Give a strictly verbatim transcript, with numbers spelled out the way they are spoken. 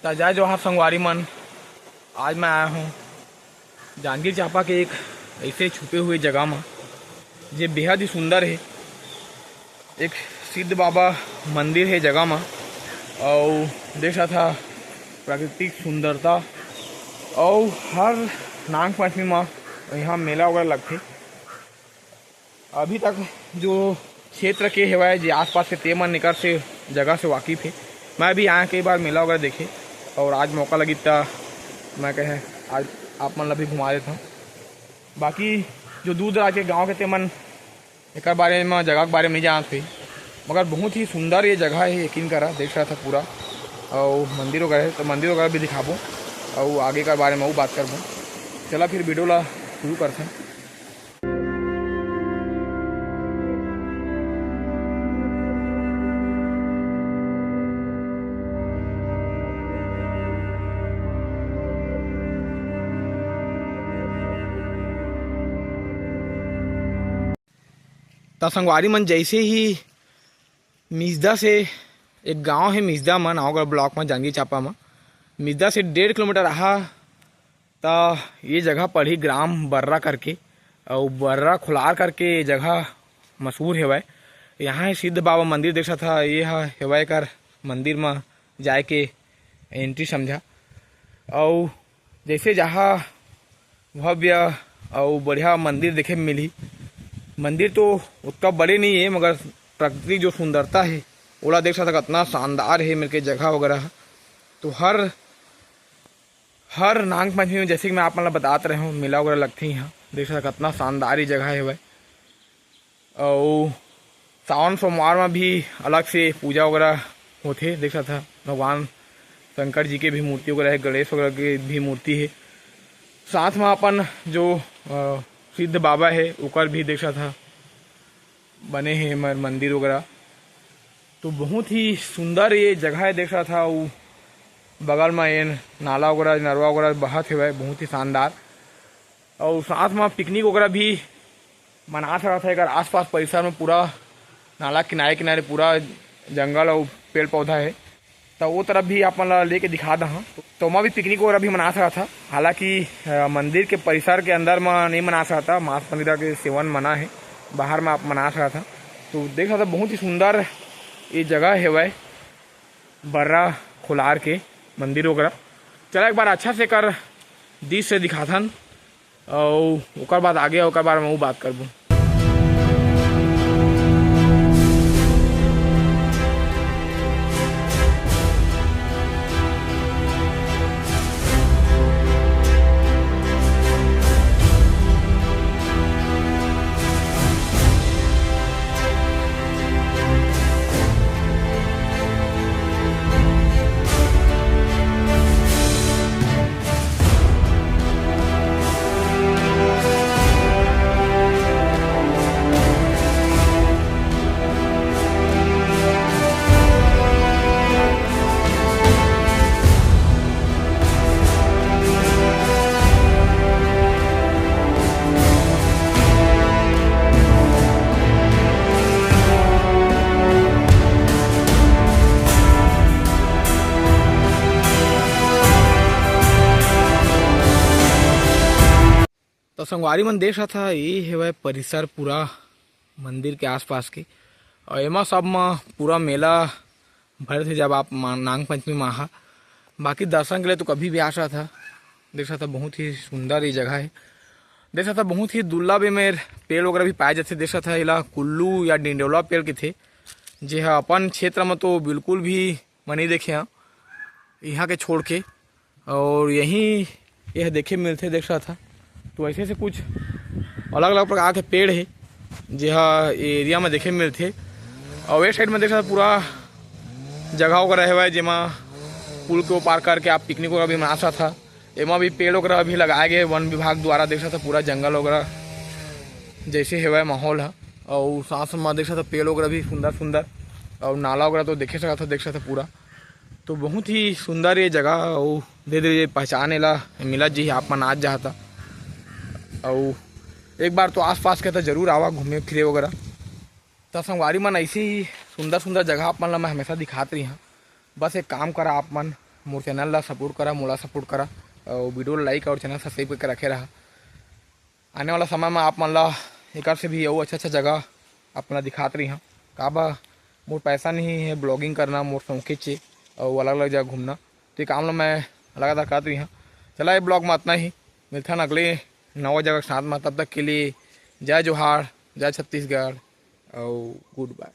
त जय जोहार संगवारी मन, आज मैं आया हूँ जांजगीर चांपा के एक ऐसे छुपे हुए जगह म, जे बेहद ही सुंदर हे। एक सिद्ध बाबा मंदिर हे जगह म, अउ देख सकत हा प्राकृतिक सुंदरता, अउ हर नाग पंचमी म यहाँ मेला वगैरह लगथे। अभी तक जो क्षेत्र के हेवय, जे आसपास के, ते मन एकर से, जगह से वाकिफ हे। मैं भी यहाँ कई बार मेला वगैरह देखे, और आज मौका लगी त मैं कहे आज आप मन ला भी घुमा देता हूँ। बाकी जो दूर दराज के गाँव के, ते मन एकर बारे म, जगह के बारे म नहीं जानत होही, मगर बहुत ही सुंदर ये जगह हे। यकीन करा, देख सकत हा पूरा, अउ मंदिर वगैरह हे, तो मंदिर वगैरह भी दिखाबो, अउ आगे के बारे म अउ बात करबो। चला फिर वीडियो ला शुरू करथन। त संगवारी मन, जैसे ही मिसदा से, एक गांव हे मिसदा म, नवागढ़ ब्लॉक म, जांजगीर चांपा म, मिसदा से डेढ़ किलोमीटर आहा, त ये जगह पड़ही ग्राम बर्रा करके, अउ बर्रा खुलार करके ये जगह मशहूर हेवय। यहाँ हे सिद्ध बाबा मंदिर, देख सकत हा, ये ह हेवय एकर मंदिर म जाए के एंट्री समझा। अउ जैसे जहाँ भव्य अउ बढ़िया मंदिर देखे म मिलही। मंदिर तो उतना बड़े नहीं हे, मगर प्राकृतिक जो सुंदरता हे, ओला देख सकत हा, कतना शानदार हे मेर के जगह वगैरह ह। तो हर, हर नाग पंचमी में, जैसे कि मैं आप मन ला बतात रहे हूँ, मेला वगैरह लगथे यहाँ। देख सकत हा, कतना शानदार ये जगह हेवय। अउ सावन सोमवार म भी अलग से पूजा वगैरह होथे। देख सकत हा, भगवान शंकर जी के भी मूर्ति वगैरह हे, गणेश वगैरह के भी मूर्ति हे। साथ म अपन जो, अ, सिद्ध बाबा हे, ओकर भी देख सकत हा, बने हे एमर मंदिर वगैरह। तो बहुत ही सुंदर ये जगह हे, देख सकत हा। अउ बगल म ये नाला वगैरह, नरवा वगैरह बहत हेवय, बहुत ही शानदार। अउ साथ म पिकनिक वगैरह भी मना सकत हा। एकर आसपास परिसर म पूरा नाला किनारे किनारे पूरा जंगल अउ पेड़ पौधा हे, त वो तरफ भी आप मन ला लेके दिखा दहा। तो ओमा भी पिकनिक वगैरह भी मना सकत हा। हालांकि, अ, मंदिर के परिसर के अंदर म नहीं मना सकत हा, मांस मदिरा के सेवन मना हे, बाहर म आप मना सकत हा। तो देख सकत हा, बहुत ही सुंदर ये जगह हेवय, बर्रा खुलार के मंदिर वगैरह। चला एक बार अच्छा से एकर दृश्य दिखाथन। अउ ओकर बाद आगे, ओकर बारे में वो बात करबो। तो संगवारी मन देख सकत हा, ये हेवय परिसर पूरा मंदिर के आसपास के, अउ एमा सब म पूरा मेला भरथे जब आप मा-, नाग पंचमी म आहा। बाकी दर्शन के लिए तो कभी भी आ सकत हा। देख सकत हा, बहुत ही सुंदर ये जगह हे। देख सकत हा, बहुत ही दुर्लभ एमेर पेड़ वगैरह भी पाए जाथे। देख सकत हा, एला कुल्लू या डिंडोला पेड़ कथे, जे ह अपन क्षेत्र म तो बिल्कुल भी मैं नहीं देखे हंव यहाँ के छोड़ के। और यहीं यह देखे मिलथे, देख सकत हा। तो ऐसे से कुछ अलग-अलग प्रकार के पेड़ हे, जे हा ये एरिया में देखे मिलथे। और ये साइड में देख सकत हा, पूरा जगह वगैरह हेवय, जेमा पुल के ओ पार करके आप पिकनिक वगैरह भी मना सकत हा। एमा भी पेड़ वगैरह भी लगाए गए वन विभाग द्वारा, देख सकत हा, पूरा जंगल वगैरह जैसे हेवय माहौल ह। और साथ में देख सकत हा, पेड़ वगैरह भी सुंदर सुंदर, और नाला वगैरह तो देखे सकत हा, देख सकत हा पूरा। तो बहुत ही सुंदर ये जगह, अउ धीरे-धीरे पहचाने ला मिलत जही, आप मन आज जाहा त। अउ एक बार तो आसपास के तो जरूर आवा घूमे फिरे वगैरह। त संगवारी मन, ऐसे ही सुंदर-सुंदर जगह आप मन ला मैं हमेशा दिखात रही हूँ। बस एक काम करा आप मन, मोर चैनल ला सपोर्ट करा, मोला सपोर्ट करा, अउ वीडियो ला लाइक अउ चैनल सब्सक्राइब करके रखे रहा। आने वाला समय में आप मन ला एकर से भी अउ अच्छा अच्छा जगह अपना दिखात रही हूँ। काबर मोर पैसा नहीं है ब्लॉगिंग करना, मोर शौक हे अउ अलग अलग जगह घूमना, तो ये काम ला मैं लगातार करत रही हूँ। चला, ये ब्लॉग में इतना ही, मिलथन अगले नवा जगह के साथ में। तब तक के लिए जय जोहार, जय छत्तीसगढ़ अउ गुड बाय।